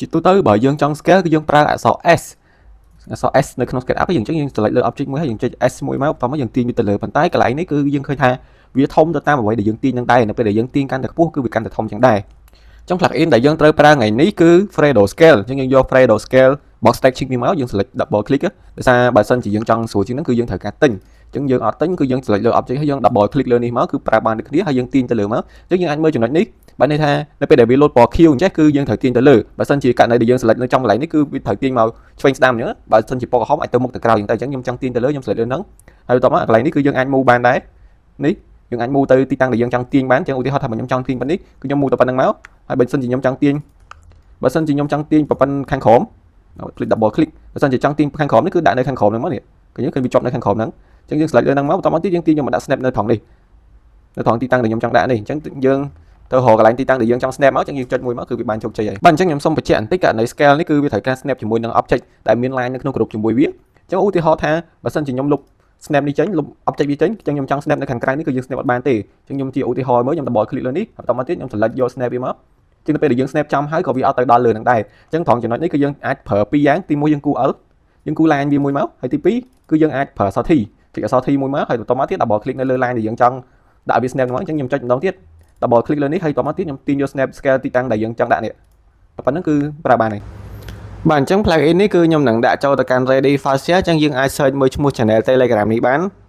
ជាទូទៅបើយើងចង់ scale គឺយើងប្រើអក្សរ S អក្សរ S នៅក្នុង SketchUp យើងអញ្ចឹងយើង select លើ object មួយហើយយើងចុច S មួយមកបន្ទាប់មកយើងទាញវាទៅលើប៉ុន្តែកន្លែងនេះគឺយើងឃើញថាវាធំទៅតាមអ្វីដែលយើងទាញនឹងដែរនៅពេលដែលយើងទាញកាន់តែខ្ពស់គឺវាកាន់តែធំជាងដែរចឹង plugin ដែលយើងត្រូវប្រើថ្ងៃនេះគឺ Fredo Scale អញ្ចឹងយើងយក Fredo Scale box stretching នេះមកយើង select double click ដោយសារបើសិនជាយើងចង់ស្រួលជាងហ្នឹងគឺយើងត្រូវការទិញអញ្ចឹងយើងអត់ទិញគឺយើង select លើ object ហើយយើង double click លើនេះមកគឺប្រើបានដូចគ្នាហើយយើងទាញទៅលើមកអញ្ចឹងយើងអាចមើលចំណុចនេះបានន័យថានៅពេលដែលវាលោតពណ៌ខៀវអញ្ចេះគឺយើងត្រូវទាញទៅលើបើសិនជាករណីដែលយើង select នៅចំកន្លែងនេះគឺវាត្រូវទាញមកឆ្វេងស្ដាំអញ្ចឹងបើសិនជាពណ៌ក្រហមអាចទៅមុខទៅក្រោយអញ្ចឹងទៅអញ្ចឹងខ្ញុំចង់ទាញទៅលើខ្ញុំ select លើហ្នឹងហើយបន្ទាប់មកកន្លែងនេះគឺយើងអាច move បានដែរនេះយើងអាច move ទៅទីតាំងដែលយើងចង់ទាញបានអញ្ចឹងឧទាហរណ៍ថាបើខ្ញុំចង់ទាញប៉ុណ្នេះគឺខ្ញុំ move ទៅប៉ុណ្្នឹងមកហើយបើសិនជាខ្ញុំចង់ទាញបើសិនជាខ្ញុំចង់ទាញប៉ុណ្ណខាងក្រោម click double click បើសិនជាចង់ទាញខាងក្រោមនេះគឺដាក់នៅខាងក្រោមហ្នឹងមកនេះឃើញឃើញវាជាប់នៅខាងក្រោមហ្នឹងអញ្ចឹងយើង select លើហ្នឹងមកបន្ទាប់មកទៀតយើងទាញយកមកដាក់ snap នៅត្រង់នេះនៅត្រង់ទីតាំងដែលខ្ញុំចង់ដាក់នេះអញ្ចឹងយើងទៅរកកន្លែងទីតាំងដែលយើងចង់ snap មកអញ្ចឹងយើងចុចមួយមកគឺវាបានជោគជ័យហើយបាទអញ្ចឹងខ្ញុំសូមបញ្ជាក់បន្តិចករណី scale នេះគឺវាត្រូវការ snap ជាមួយនឹង object ដែលមាន line នៅក្នុងក្រុមជាមួយវាអញ្ចឹងឧទាហរណ៍ថាបើសិនជាខ្ញុំលុប snap នេះចេញលុប object វាចេញអញ្ចឹងខ្ញុំចង់ snap នៅខាងក្រៅនេះគឺយើង snap អត់បានទេអញ្ចឹងខ្ញុំជាឧទាហរណ៍មើលខ្ញុំ double click លើនេះហើយបន្តមកទៀតខ្ញុំ select យក snap វាមកជាងទៅពេលដែលយើង snap ចំហើយក៏វាអត់ទៅដល់លើនឹងដែរអញ្ចឹងត្រង់ចំណុចនេះគឺយើងអាចប្រើពីរយ៉ាងទី1យើងគូ L យើងគូ line វាមួយមកហើយទី2គឺយើងអាចប្រើអក្សរ T ចុចអក្សរ T មួយមកហើយបន្តមកទៀត double click នៅលើ line ដែលយើងចង់ដាក់វា snap មកអញ្ចឹងខ្ញុំចុចម្ដងទៀត double click លើនេះហើយបន្តមកទៀតខ្ញុំទាញយក snap scale ទីតាំងដែលយើងចង់ដាក់នេះតែប៉ុណ្្នឹងគឺប្រើបានហើយបាទអញ្ចឹង plugin នេះគឺខ្ញុំនឹងដាក់ចូលទៅកាន់ Ready File Share អញ្ចឹងយើងអាច search មើលឈ្មោះ channel Telegram នេះបាន។